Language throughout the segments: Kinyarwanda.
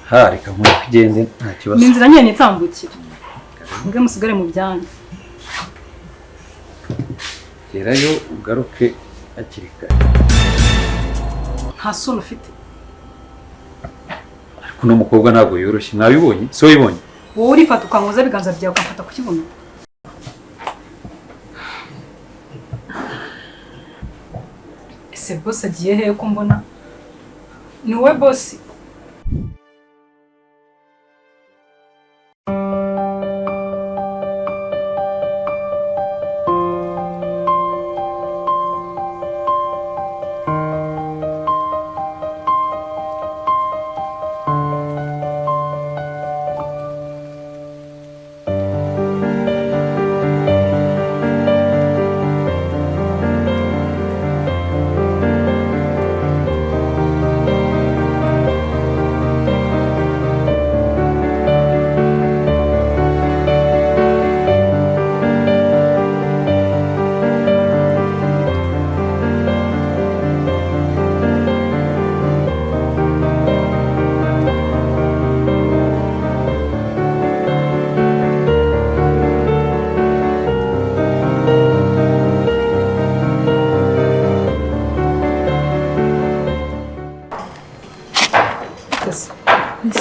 Ha, reka nkureke ugende nta kibazo. Ni inzira nyine nitambukira. Mbwe musigare mu byanyu. Gerayo ugaruke hakiri kare. Nta soni ufite. Ariko uno mukobwa ntabwo yoroshye, mwabibonye? Si wabibonye? Wowe urifata ukankoza ibiganza byawe ukamfata ku kibuno. Ese boss agiye hehe ko mbona? Ni wowe boss?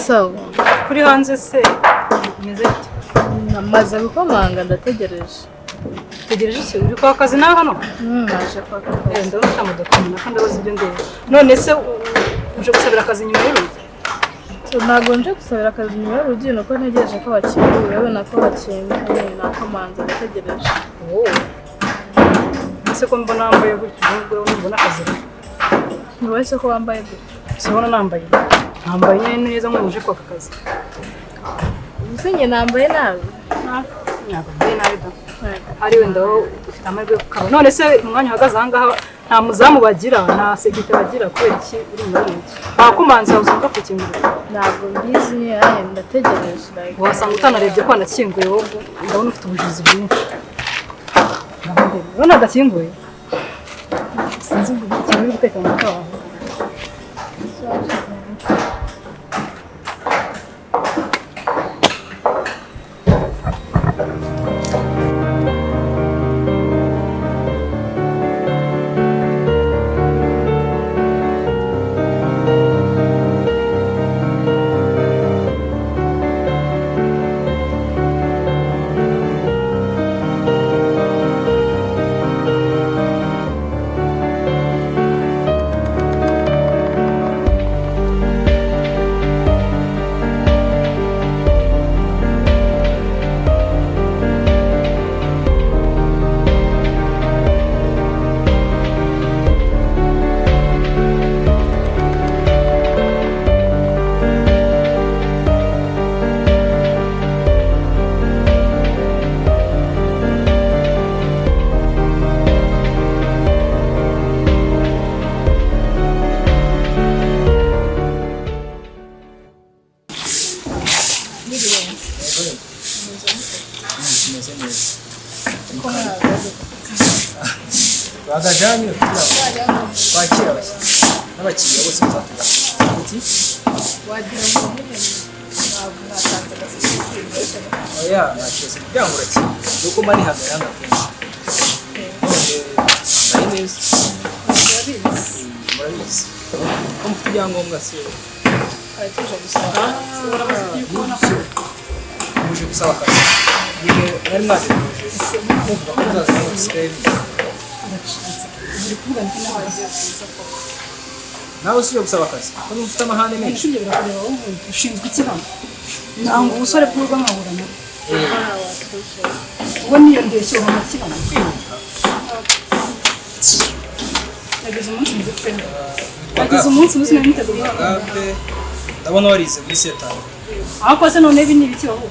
Sawa. Kuri hanze se bimeze bite? Namaze gukomanga ndategereje. Utegereje iki? Uri kwa kazi nawe hano? Naje kwa kazi. Ndabona ufite amadokima nako ndabaza ibyo ndeba. None se uje gusabira akazi inyuma y'urugi? Ntabwo nje gusabira akazi inyuma y'urugi, nuko ntegereje ko bakingura, urabona ko bakinguye nakomanze ndategereje. Ese ko mbona wambaye gutyo ubwo mbona akazi? Ni wowe se ko wambaye gutyo? Sibona nambaye. Nambaye neza nk'uje kwaka akazi. Ubuse njye nambaye nabi? Ntabwo mbaye nabi da. Hari wenda wowe ufite amahirwe yo kukaba. None se umwanya uhagaze aha ngaha nta muzamu bagira, nta sekirite bagira, kubera iki uri mu rugi? Bakomanze wabuze gukingura. Ntabwo mbizi nyine ndategereje. Wasanga utanarebye ko wanakinguye wowe, ndabona ufite ubujiji bwinshi. Urabona adakinguye? Sinzi ikintu uri guteka mu mutwe wawe. Bagajanye kugira ngo twakire abashyitsi n'abakiriya bose bazatugana. Uti wagira ngo nyine ntabwo natanze akazi. Oya, nta kibazo, umuryango urakinga nuko mba nihamera hano kenshi. None mbaye neza. Murabizi. Murabizi ko mufite ibyangombwa se? Tuje gusaba. Muje gusaba akazi nyine mwari mwategereje muvuga ko muzaza hano bisigaye bimeze. Nawe usibye gusaba akazi ko ufite amahane menshi. Ibyo birakureba wowe, ushinzwe iki hano? Nanga ubusore bw'urwo nkahura nabo. Ubwo niyo ndeshyo ubona hano. Nageze umunsi mubi pe. Nageze umunsi mubi sinari. Ndabona warize muri setani. Ariko se none ibi ni ibiki wowe?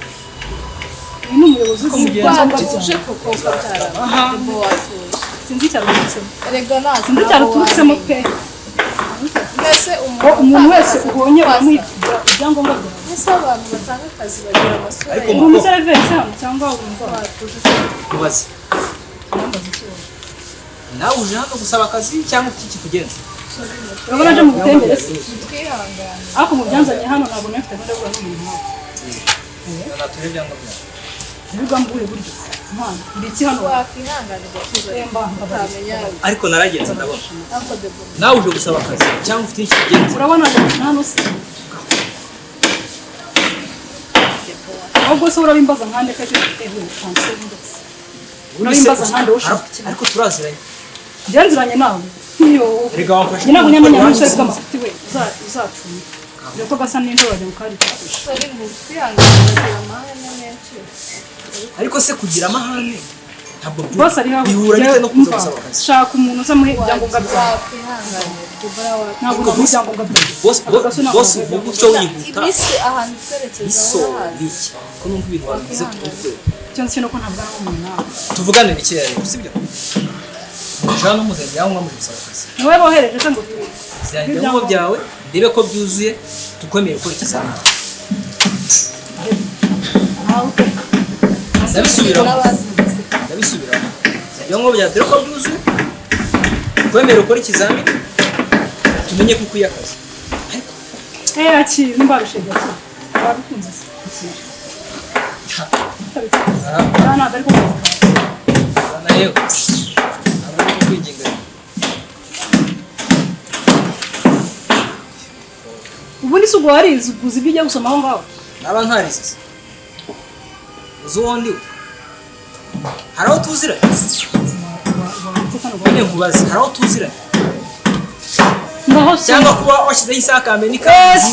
Uyu ni umuyobozi Watuje koko ukabyara. Sinzi icyaruturutsemo. Erega nta Sinzi icyaruturutsemo pe. Mbese Umuntu wese ubonye uramuha ibyangombwa byawe. Mbese abantu batanga akazi bagira amasura. Ariko Uri umuseriveri hano cyangwa uri umugabo? Mubaze. Nawe uje hano gusaba akazi cyangwa ufite ikikugenza? Urabona aje mu butembere se? Twihangane. Ariko mu byanzanye hano ntabwo nari mfite gahunda yo guhura n'umuntu nkawe. Natura ibyangombwa byawe. Ibiga mbuhe buryo? Mwana, ndi iki hano? Wakwihangana ugatuza. Emba, Utamenya. Ariko naragenze ndabona. Ariko Debora. Nawe uje gusaba akazi cyangwa ufite iki kigenza? Urabona aje hano se? Ahubwo se urabimbaza nkande ko icyo mfite pansiyo ndetse. Urabimbaza nkande wowe ushaka iki? Ariko turaziranye. Ngenzuranye nawe. Iyo. Erega wamfashe. Njye ntabwo nyamenya n'umusore bw'amafuti we uzacunga. Dore ko gasa n'inzobe wajya mu kari kafashe. Sorry ngo twihangane bagira amahane menshi. Ariko se kugira amahane ntabwo Bose ari hano. bihura bite no kuza gusaba akazi? Shaka umuntu uza muri ibyangombwa byawe. Wakwihangana Debora wakwihangana. Ntabwo namuha ibyangombwa byawe. Boss Ako gasore ntabwo boss namuha uvuga ibyangombwa utyo byawe. wihuta. Ibisi ahantu twerekeza Iso urahazi. biki? Ko numva ibintu wabivuze ku mutwe. Icyo nzi cyo nuko ntabwo ari umuntu nawe. Tuvugane bike rero, sibyo? Jean n'umuzanye cyangwa muje gusaba akazi. Niwe bohereje se ngo Zana ibyangombwa byawe ndebe ko byuzuye tukwemere gukora ikizamini. Ndabisubiramo. Ndabisubiramo. Ibyangombwa byawe dore ko byuzuye tukwemere gukora ikizamini tumenye ko ukwiye akazi. Ariko akira nimba wabishe akira. Wabikunze se? Akira. aha Ntabwo ariko kazi kawe. na yewe ntabwo ari kwinginga. Ubundi si ubwo warize uguze ibyo ujya gusoma aho ngaho. Naba ntarize se? Uzi uwo ndiwe? Hari aho tuziranye? Nyine nkubaze, hari aho tuziranye? Ngaho soma. Cyangwa kuba washyizeho isakame ni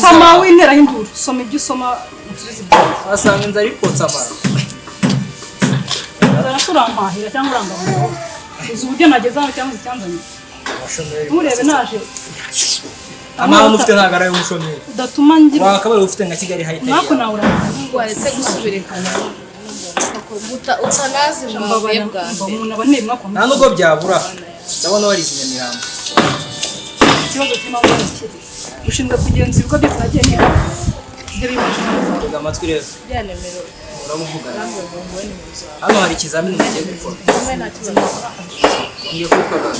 Soma winteraho induru. Soma ibyo usoma usubize ibyawe. Wasanga inzara iri kotsa amara. Uzana urampahira cyangwa urangaburira. Uzi uburyo nageze hano cyangwa uzi icyanzanye. Abashomeri. Nturebe naje. Amahano ufite ntabwo ari ay'umushomeri. Udatuma ngira. Wakabaye ufite nka Kigali high tech. Mwako nawe urangaburira. Waretse gusubirikana utanazi mwavuye bwa mbere. Umuntu aba nibwa kwa Nta nubwo byabura. Ndabona warize i Nyamirambo. Ikibazo cy'impamvu n'ikiri. Ushinzwe kugenzura ibigo byose nagiye niga. Ibyo bimaje. Tega amatwi rero. Bya nimero. Uramuvugana. Ntabwo ngo nimero zawe. Hano hari ikizamini mugiye gukora. Kumwe nta kibazo. Ngiye kwitwa gana.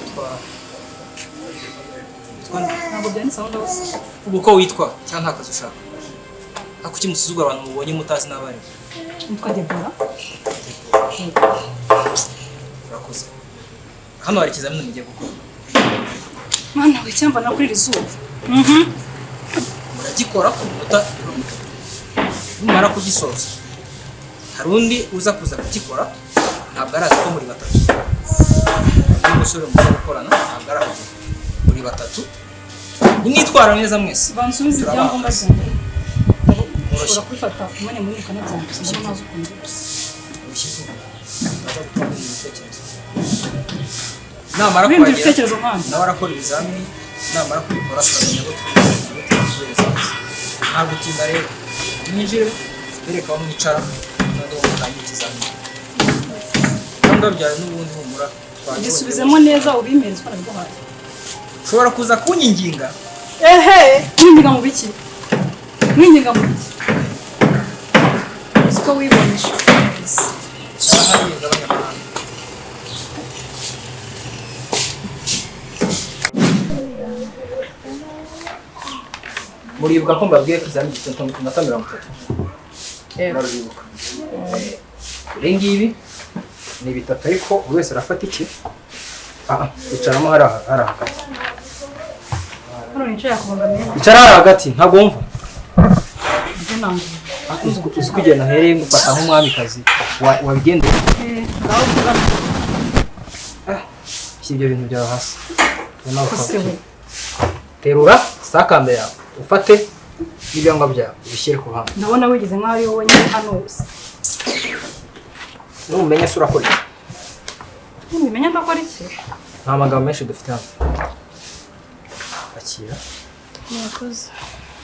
Witwa Ntabwo byanditse aho ngaho se. Vuga uko witwa cyangwa nta kazi ushaka. Ariko kuki musuzugura abantu mubonye mutazi n'abarimu? Nitwa Debora. Urakoze. Hano hari ikizamini mugiye gukora. Mwana we cyamva na kuri iri zuba. Muragikora ku minota 30. Nimumara kugisoza, hari undi uza kuza kugikora, ntabwo arazi ko muri batatu. Undi musore muza gukorana ntabwo arahagera. Muri batatu. Nimwitwara neza mwese. Bansubize Turabaha ibyangombwa akazi. byanjye. Ushobora kubifata umwanya munini ukanabyandika ndabona nazi ukuntu Ushyize utaza gutuma ibitekerezo. Namara Bindi kuhagera, ibitekerezo nkandi. nawe arakora ibizamini, namara kubikora turamenya abo tubereza akazi. Nta gutinda rero. Mwinjire, bereka aho mwicara, noneho mutangire ikizamini. Ibyangombwa byawe n'ubundi humura. Gisubizemo neza ubimereze uko nabiguhaye. Ushobora kuza kunyinginga. Ehe, mwinginga mu biki? Mwinginga mu biki? Uzi ko wibonesha. Cyangwa abanyamahanga. Muribuka ko mbabwiye ko ikizamini gifite iminota 30. Murabibuka. Ibi ngibi ni bitatu ariko buri wese arafata iki? Icaramo hari hagati. Hano nicaye akubangamiye. Icara hari hagati ntabwo wumva. Ibyo ntabwo. Uzi ko igihe nahereye ngufata nk'umwamikazi wabigendeye. Ngaho mugana. Shyira ibyo bintu byawe hasi. Kose we. Terura sakambe yawe ufate n'ibyangombwa byawe ubishyire ku ruhande. Ndabona wigize nk'aho ari wowe nyine hano. Numenya se urakora iki? Nimenya ndakora iki? Nta magambo menshi dufite hano. Akira. Murakoze.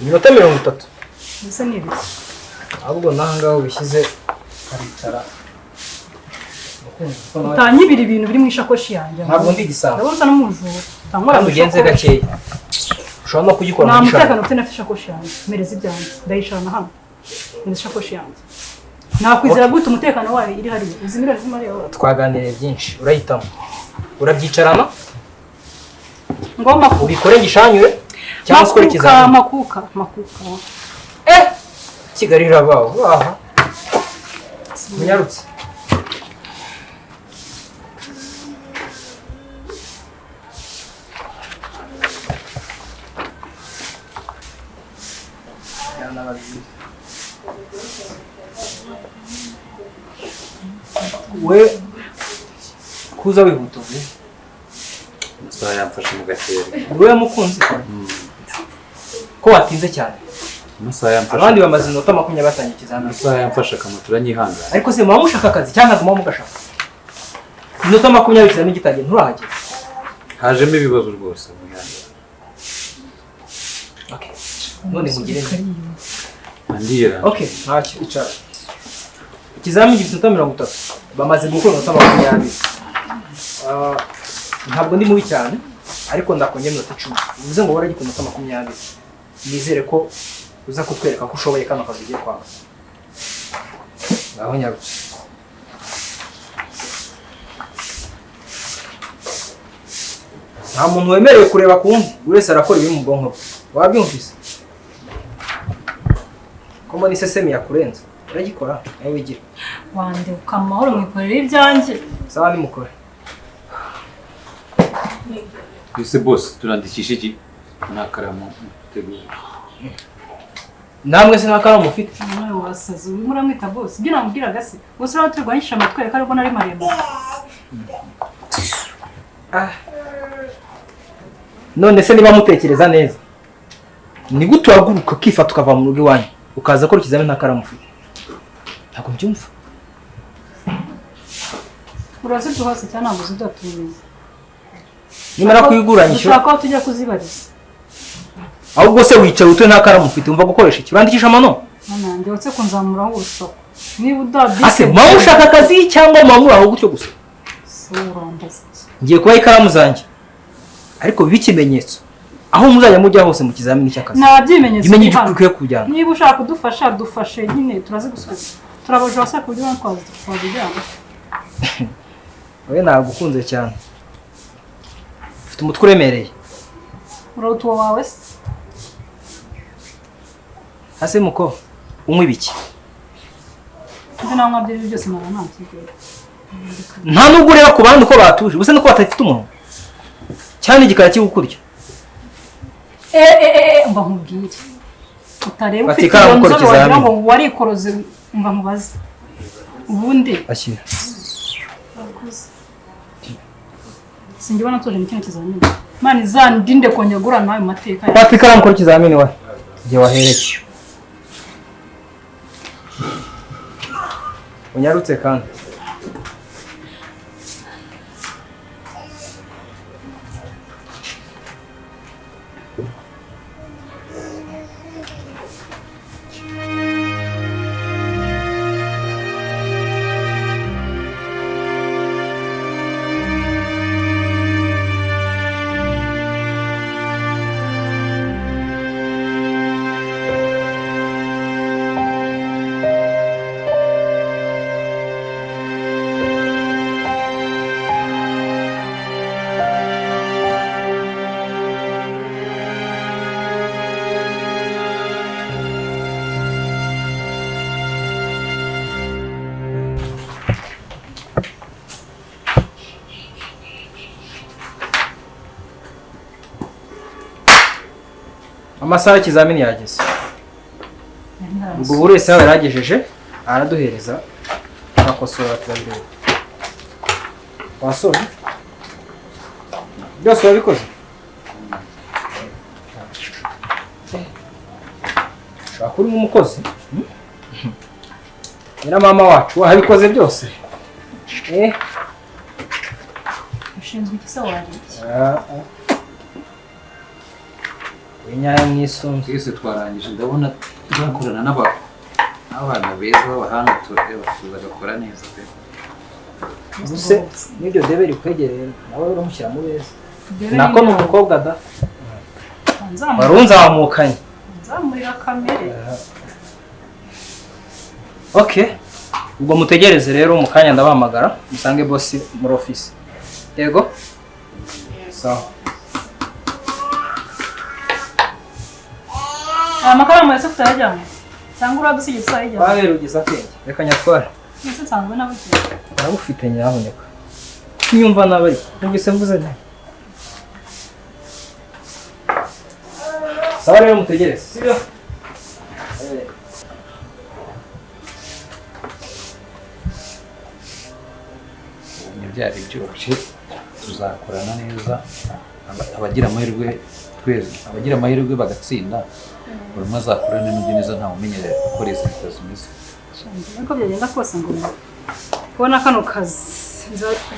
Iminota 30. Mbese ni ibiki? Ahubwo n'aha ngaho ubishyize haricara. Utanyibira ibintu biri mu ishakoshi yanjye. Ntabwo ndi igisambo. Ndabona usa n'umujura. Utangora Kandi mu ugenze ishakoshi. gakeya. Ushobora no kugikora Nta mu mutekano gishanga. mfite nafite ishakoshi yanjye. Mpereza ibyanjye. Ndayicarana hano. Mpereza ishakoshi yanjye. Nakwizera gute umutekano wayo iri hariya? Uzi miliyoni z'amariyoni. Twaganiriye byinshi. Urahitamo. Urabyicarana Ngo makuka. Ubikore ngishanyure cyangwa se ukore ikizamini. Makuka, makuka. Kigali irabaho. Aha. Munyarutse. We kuza wihuta uvuye. Amasaha yamfashe mu gatero. Wowe mukunzi ko watinze cyane. Amasaha yamfashe. Abandi bamaze iminota 20 batangiye ikizamini. Amasaha yamfashe akamoto uranyihangana. Ariko se muba mushaka akazi cyangwa ntabwo muba mugashaka? Iminota 20 ikizamini gitangiye nturahagera. Hajemo ibibazo rwose mwihangane. Okay. None mugire nte? Andira. Okay, ntacyo icara. Ikizamini gifite iminota 30. Bamaze gukora iminota 20. Ntabwo ndi mubi cyane ariko ndakongera iminota 10. Bivuze ngo waragikora iminota 20. Nizere ko uza kutwereka ko ushoboye kano kazi ugiye kwanga. Ngaho nyarutse. Nta muntu wemerewe kureba ku wundi, buri wese arakora ibiri mu bwonko bwe. Wabyumvise? Ko mbona isesemi yakurenze, uragikora nawe wigira. Wanduka amahoro mwikorera ibyanjye. Sawa nimukore. Ese boss turandikisha iki? Nta karamu teguye. Namwe se nta karamu mufite? Nawe wasaze urimo uramwita boss. Ibyo namubwiraga se. Gusa urabona turwanyisha amatwi ariko nari maremare. None se niba mutekereza neza, ni gute uhaguruka ukifata ukava mu rugo iwanyu ukaza gukora ikizamini nta karamu ufite? Ntabwo mbyumva. Uraziduhase cyangwa ntabwo uzidatumiza? Nimara kuyiguranyisha dushaka aho tujya kuzibariza. Ahubwo se wicaye utuye nta karamu ufite, wumva gukoresha iki? Urandikisha amano? None ndetse kunzamuraho urusaku. Niba udabike. Ase mama ushaka akazi cyangwa mama uraho gutyo gusa? Ngiye kubaha ikaramu zanjye. Ariko bibe ikimenyetso aho muzajya mujya hose mu kizamini cy'akazi. Nta byimenyetso. Imenye ibyo ukwiye kujyana. Niba ushaka kudufasha dufashe nyine turazigusubiza. Turabajura se ku buryo twazijyana. Wowe nagukunze cyane. Ufite umutwe uremereye. Urawutuwa wawe se? Ase muko unywa ibiki? Ibyo nanywa byo byose naba ntakigera. Nta nubwo ureba ku bandi uko batuje, ubuse nuko batafite umuntu. Cyane igikara kigukurya. Mba nkubwire. Utareba ufite iyo nzobe wagira ngo warikoroze, mba nkubaze. Ubundi ashyira. Sinjye tuje mu kino kizamini. Imana izandinde kongera guhura nawe mu mateka yawe. Fata ikaramu ukore ikizamini wa. Igihe wahereye. Unyarutse kandi. Amasaha y'ikizamini yageze. Ubwo buri wese yaragejeje araduhereza akakosora turabireba. Wasoje? Byose wabikoze? Ushobora kuba uri nk'umukozi? Nyina mama wacu wabikoze byose? Ushinzwe iki se wariki? Inyaya mwisunze. Twese twarangije ndabona tuzakorana n'abana beza b'abahanga tuzagakora neza pe. Ubuse n'ibyo debe rikwegereye nawe uramushyira mu beza. Nako ni umukobwa da. Warunzamukanye. Nzamurira kamere. Okay. Ubwo mutegereze rero mu kanya ndabahamagara musange boss muri office. Yego? Sawa. Aya makaramu yose tutayajyanye cyangwa uradusigiye tutayajyanye? Wabera ugeze akenge, reka nyatware. Ese nsanzwe nabugiye. Narabufite nyaboneka. Nyumva nabi ariko numvise mvuze nti. Sawa rero mutegereze, sibyo? Byari byoroshye, tuzakorana neza. Abagira amahirwe twese, abagira amahirwe bagatsinda, buri umwe azakorana n'undi neza, ntawe umenyereye uko resultat zimeze. Ariko byagenda kose ngo kubona kano kazi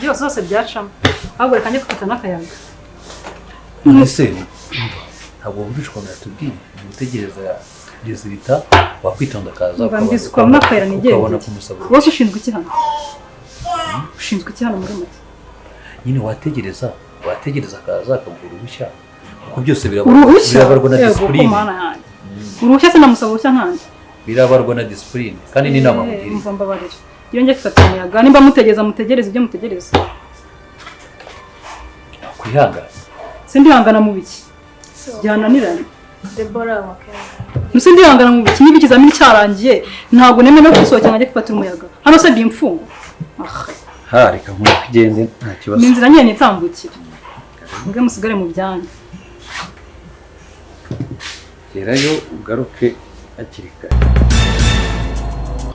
byose zose byacamo, ahubwo reka njye gufata n'akayaga. None se ntabwo wumvishe ukuntu yatubwiye gutegereza resultat, wakwitonda akaza ukabona kumusaba. Wowe ushinzwe iki hano? Ushinzwe iki hano muri make? Nyine wategereza, wategereza akaza akaguha uruhushya, kuko byose birabarwa na discipline. Uruhushya sinamusaba uruhushya nkanjye. Birabarwa na discipline kandi ni inama mugiriye. Umva mbabarira. Iyo njye gufata umuyaga, nimba mutegereza mutegereze ibyo mutegereza. Kwihangana. Sindihangana mu biki? Byananiranye. Deborah wakera. Sindihangana mu biki? Niba ikizamini cyarangiye ntabwo nemeye no gusohokera njye gufata umuyaga. Hano se ndi imfungwa. Ha, reka nkugende nta kibazo. Ni inzira nyine nitambukira. Mbwe musigare mu byanyu. Gerayo ugaruke hakiri kare.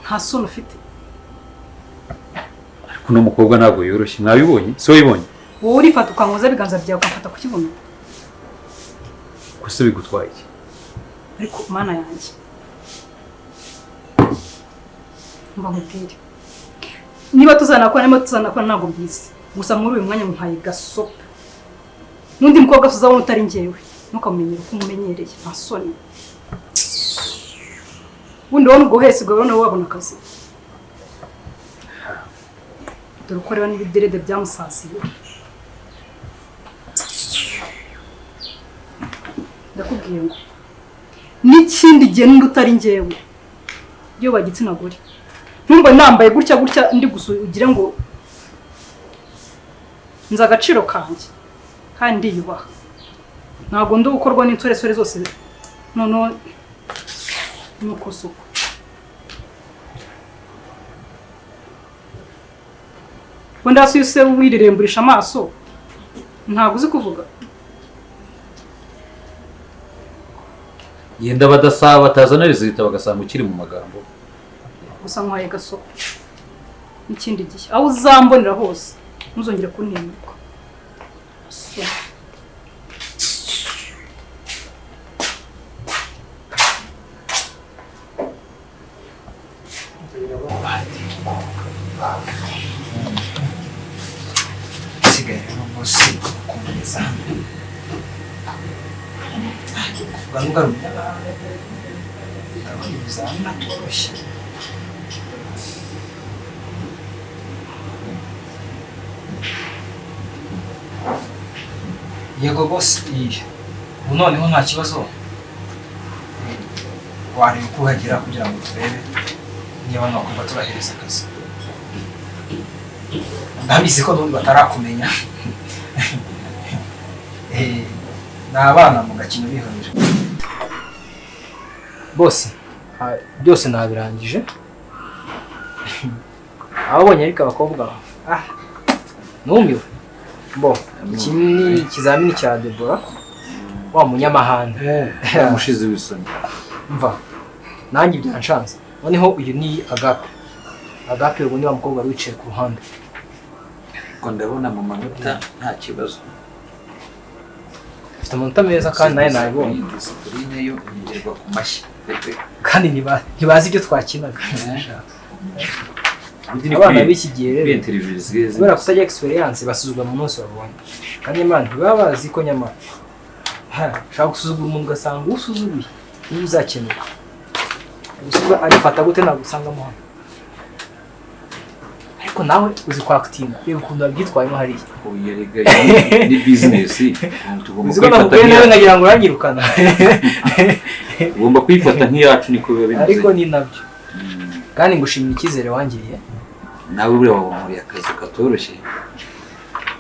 Nta soni ufite. Ariko uno mukobwa ntabwo yoroshye, mwabibonye? Si wabibonye? Wowe urifata ukankoza ibiganza byawe ukamfata ku kibuno. Ko se bigutwaye iki? Ariko mana yanjye. Mba nkubwire. Niba tuzanakora niba tuzanakora ntabwo mbizi. Gusa muri uyu mwanya muhaye gasopo. N'undi mukobwa tuzabona utari njyewe. Ntukamumenyere uko umumenyereye. Nta soni. Wundi wowe ubwo hese ubwo nawe wabona akazi. Dore uko reba n'ibiderede byamusasiye. Ndakubwiye ngo n'ikindi gihe n'undi utari njyewe. Iyo bagitsina gore. Ntumba nambaye gutya gutya ndi gusa ugira ngo nzi agaciro kanjye kandi ndiyubaha. Ntabwo ndi gukorwa n'insoresore zose noneho nuko suko. Wenda hasi se wiriremburisha amaso ntabwo uzi kuvuga. Yenda badasaba batazana resultat bagasanga ukiri mu magambo. Gusa nkwaye gasopo n'ikindi gihe aho uzambonera hose ntuzongere kuntinyuka. So. Sigaye rero bose kumeza kuvuga n'ugarumya ndabona ibizamini atoroshye. Yego bose, ubu noneho nta kibazo wareba uko uhagera kugira ngo turebe niba nakumva turahereza akazi. Ndabizi ko n'ubundi batarakumenya. Ni abana mu gakino bihorera. Bose byose nabirangije. Ababonye ariko abakobwa numiwe. Bo iki ni ikizamini cya Deborah wa munyamahanga mushize w'isoni. Mva nanjye byanshanze. Noneho uyu ni Agape. Agape ubu ni wa mukobwa wicaye ku ruhande. Ko ndabona mu manota nta kibazo. Afite amanota meza kandi naye nabibonye. Discipline yo ingerwa ku mashyi. Kandi ntibazi ibyo twakinaga. Abana b'iki gihe rero kubera kutagira experience basuzugura mu munsi babonye. Kandi Imana ntibaba bazi ko nyamara ushaka gusuzugura umuntu ugasanga usuzuguye niba uzakenera. Gusa arifata gute ntabwo usangamo hano. Ariko nawe uzi kwakitinga, reba ukuntu wabyitwayemo hariya. Oya rega ni business, tugomba kwifata nk'iyacu. Nkagira ngo uranyirukana. Ugomba kwifata nk'iyacu niko biba bimeze. Ariko ni nabyo. Kandi ngushimira icyizere wangiriye. Nawe buriya wabonye akazi katoroshye.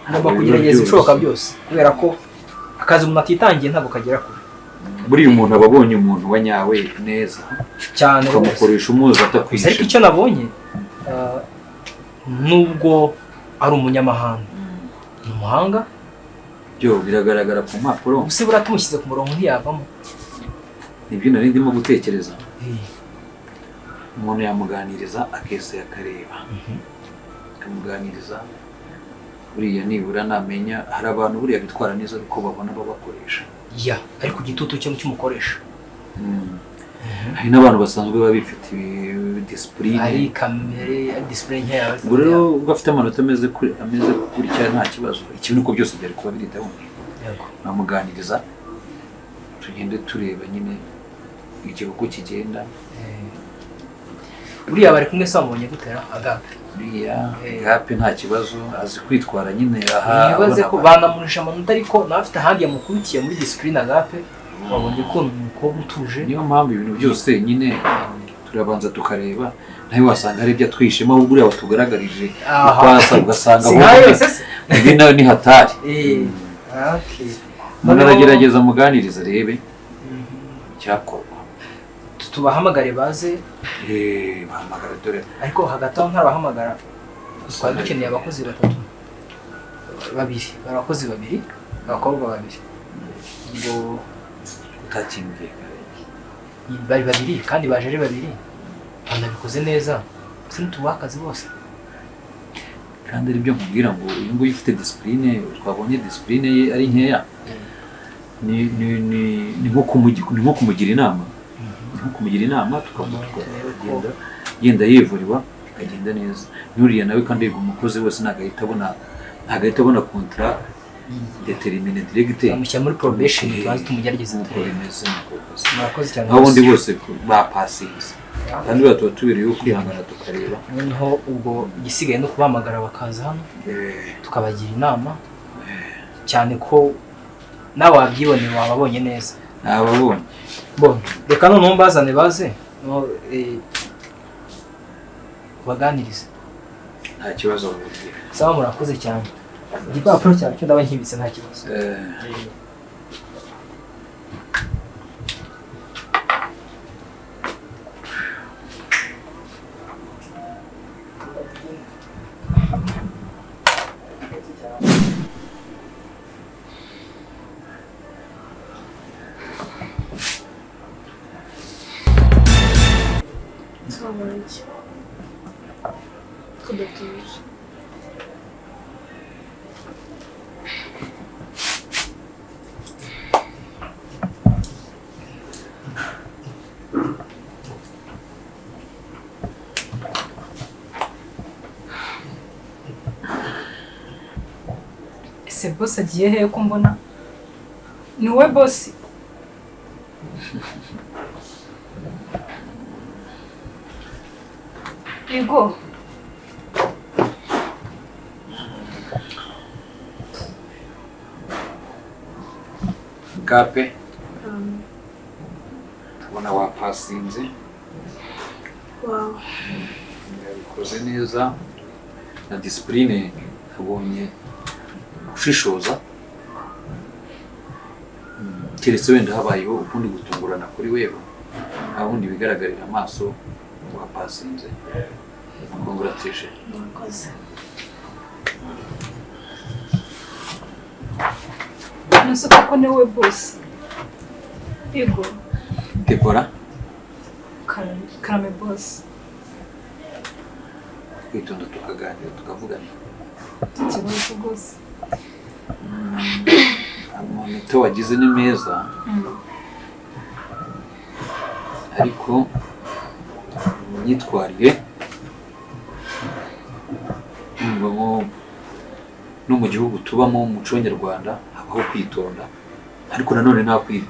Ngomba kugerageza ibishoboka byose kubera ko akazi umuntu atitangiye ntabwo kagera kure. Buriya umuntu aba abonye umuntu wa nyawe neza cyane rwose. Ukamukoresha umuzi Gusa ariko atakwishe. Icyo nabonye, nubwo ari umunyamahanga, ni umuhanga. Byo biragaragara ku mpapuro. Ubuse buriya tumushyize ku murongo ntiyavamo? Nibyo nari ndimo gutekereza. Umuntu yamuganiriza, akeseye akareba, akamuganiriza. Buriya nibura namenya hari abantu buriya bitwara neza ariko babona babakoresha. Ya, ariko igitutu cyo cy'umukoresha. Hari n'abantu basanzwe baba bifitiye disipurine. Ari kamere, ari disipurine nkeya. Ubwo rero ubwo afite amanota ameze gutya, nta kibazo. Ikibi ni uko byose byari kuba biri down. Bamuganiriza, tugende tureba nyine igihe uko kigenda. Uriya bari kumwe se wamubonye gutera Agape? Uriya Agape nta kibazo, azi kwitwara nyine aha. Nibaze abona ko banamurusha amanota, ariko nawe afite ahandi yamukurikiye muri disipurine. Agape wabonye ko ni umukobwa utuje. Niyo mpamvu ibintu byose nyine turabanza tukareba, nawe wasanga hari ibyo atwishemo, ahubwo uriya watugaragarije uko asa ugasanga Si nkayo ahubwo yose se? Ibi nawe ni hatari. Okay. Umuntu aragerageza amuganiriza arebe icyakorwa. Tubahamagare baze. Bahamagara dore. Ariko hagati aho ntarabahamagara, twari dukeneye abakozi batatu, babiri, bari abakozi babiri, abakobwa babiri, ubwo Utakimbwiye kare. Bari babiri kandi baje ari babiri, banabikoze neza. Gusa ntitubaha akazi bose. Kandi ari byo nkubwira ngo uyu nguyu ufite disipurine, twabonye disipurine ye ari nkeya, ni nko kumugira inama, tukagenda yenda yivuriwa akagenda neza. N'uriya nawe kandi yego, umukozi wese ntabwo ahita abona contrat déterminé direct. Bamushyira muri probation, tubanze tumugerageze Nk'uko turebe. bimeze niko bimeze. Murakoze cyane. Aho ubundi bose bapasinze, kandi buriya tuba tubereyeho kwihangana tukareba. Noneho ubwo igisigaye ni ukubahamagara bakaza hano, tukabagira inama, cyane ko nawe wabyiboneye, wababonye neza. Nababonye. Bon, reka noneho mbazane baze no, baganirize. Nta kibazo bababwira. Sawa, murakoze cyane. Igipapuro cyawe cyo ndaba nkibitse, nta kibazo. Nsobanura iki kudatuje? Ese boss agiye hehe ko mbona ni wowe boss? Yego. Gape, tubona wapasinze. Wawe. Yabikoze neza na disipurine, abonye gushishoza. Keretse wenda habayeho ukundi gutungurana kuri wewe, nta wundi bigaragarira amaso, wapasinze. Congratulation. Murakoze. Nese koko ni wowe boss? Yego. Debora. Karame, karame boss. Kwitonda tukaganira, tukavugana. Ikibazo rwose. Amanota wagize ni meza, ariko imyitwarire, numva nko no mu gihugu tubamo, mu muco nyarwanda habaho kwitonda, ariko nanone nta kwi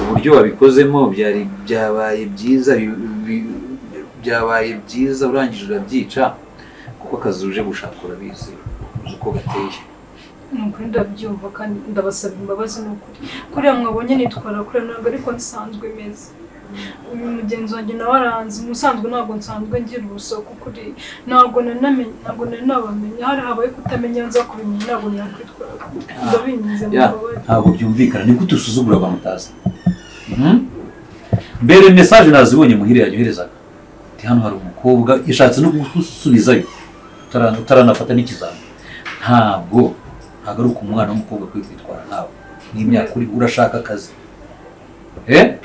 uburyo wabikozemo byari byabaye byiza, byabaye byiza urangije urabyica, kuko akazi uje gushaka urabizi, uzi uko gateye. Ni ukuri ndabyumva kandi ndabasaba imbabazi. Ni ukuri kuriya mwabonye nitwara kuriya ntabwo ariko nsanzwe meze. Uyu mugenzi wanjye nawe aranzi, musanzwe ntabwo nsanzwe ngira urusaku kuri, ntabwo nari namenye, ntabwo nari nabamenya. Hari habaye kutamenya, nza kubimenya ntabwo nakwitwara. Ndabinginze Ya, mumbabarire. ntabwo byumvikana. Ni gute usuzugura abantu utazi? Mbere message nazibonye Muhire yanyoherezaga, ati hano hari umukobwa yashatse no gusubizayo utaranafata n'ikizami. Ntabwo ari uko umwana w'umukobwa akwiye kwitwara nkawe n'imyaka uri, urashaka akazi, eh?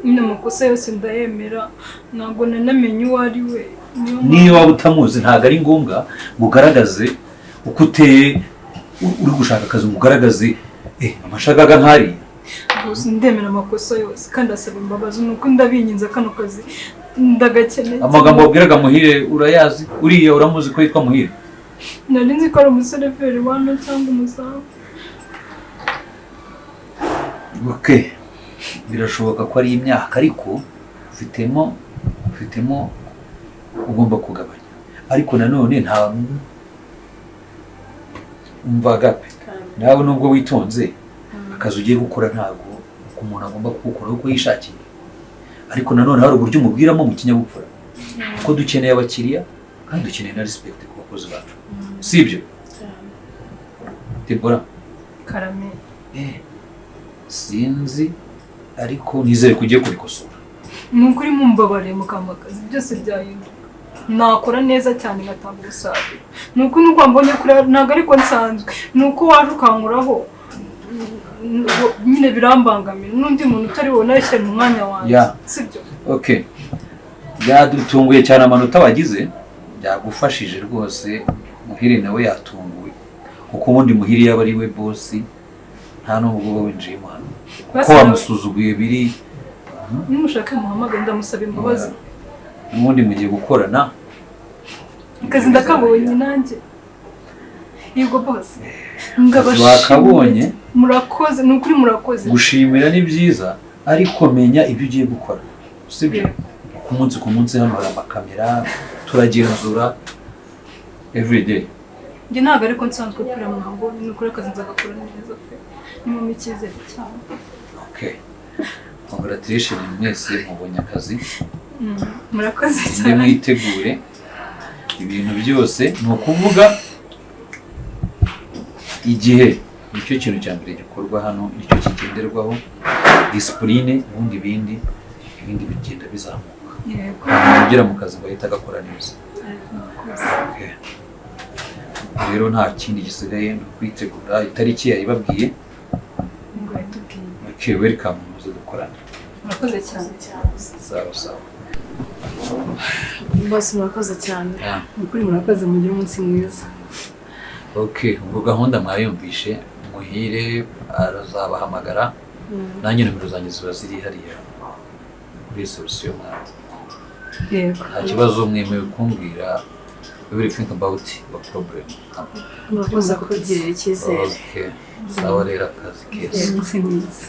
Nyine amakosa yose ndayemera, ntabwo nanamenye uwo ari we. Niyo mpamvu- Niyo waba utamuzi, ntabwo ari ngombwa ngo ugaragaze uko uteye. Uri gushaka akazi ngo ugaragaze amashagaga nk'ariya. Gusa ndemera amakosa yose kandi asaba imbabazi, ni uko ndabinginze, kano kazi ndagakeneye. Amagambo wabwiraga Muhire urayazi? Uriya uramuzi ko yitwa Muhire? Nari nzi ko ari umuseriveri wano cyangwa umuzamu. Okay, birashoboka ko ari imyaka, ariko ufitemo ugomba kugabanya. Ariko nanone nta umva gape, nawe nubwo witonze, akazi ugiye gukora ntabwo uko umuntu agomba kugukora uko yishakiye, ariko nanone hari uburyo umubwiramo mu kinyabupfura, kuko dukeneye abakiriya kandi dukeneye na respect ku bakozi bacu, si ibyo, Debora? Karame. Sinzi, ariko nizere ko ugiye kubikosora. Ni ukuri mumbabariye mukampa akazi, byose byahinduka, nakora neza cyane ngatanga umusaruro. Ni uko nuko wambonye kuri ntabwo ariko nsanzwe, ni uko waje ukankuraho nyine birambangamira, n'undi muntu utari wowe nawe shyira mu mwanya wanjye. Sibyo? Okay, byadutunguye cyane amanota wagize, byagufashije rwose. Muhire nawe yatunguwe, kuko ubundi Muhire yaba ari we boss nta nubwo uba winjiyemo hano, kuko Basi wamusuzuguye biri. Nimushake muhamagare, ndamusaba imbabazi. N'ubundi mugiye gukorana. Akazi ndakabonye nanjye, yego boss. Akazi wakabonye. Murakoze, ni ukuri murakoze. Gushimira ni byiza, ariko menya ibyo ugiye gukora, sibyo? Yego. Ku munsi ku munsi hano hari amakamera, turagenzura everyday. Njye ntabwo ariko nsanzwe kurira mwango, ni ukuri akazi nzagakora neza pe, ni mu icyizere cyane. Okay, congratulations mwese, mubonye akazi. Murakoze Mbe cyane. mwitegure ibintu byose. Ni ukuvuga igihe nicyo kintu cya mbere gikorwa hano, nicyo kigenderwaho, discipline, ubundi ibindi bigenda bizamuka. Yego. Nta muntu ugera mu kazi ngo ahite agakora neza. Murakoze. Okay. Rero nta kindi gisigaye, ni ukwitegura. Itariki yayibabwiye. Ngo yatubwiye. Okay, welcome, muze dukorane. Murakoze cyane. Sawa sawa. Bose murakoze cyane. Yeah. Ni ukuri murakoze, mugire umunsi mwiza. Okay, ubwo gahunda mwayumvishe. Muhire arazabahamagara, nanjye nomero zanjye ziba ziri hariya kuri reception mwanze. Yego. Nta kibazo, mwemewe kumbwira everything about your problem. Murakoze kutugirira icyizere. Okay, sawa rero, akazi keza. Umunsi mwiza.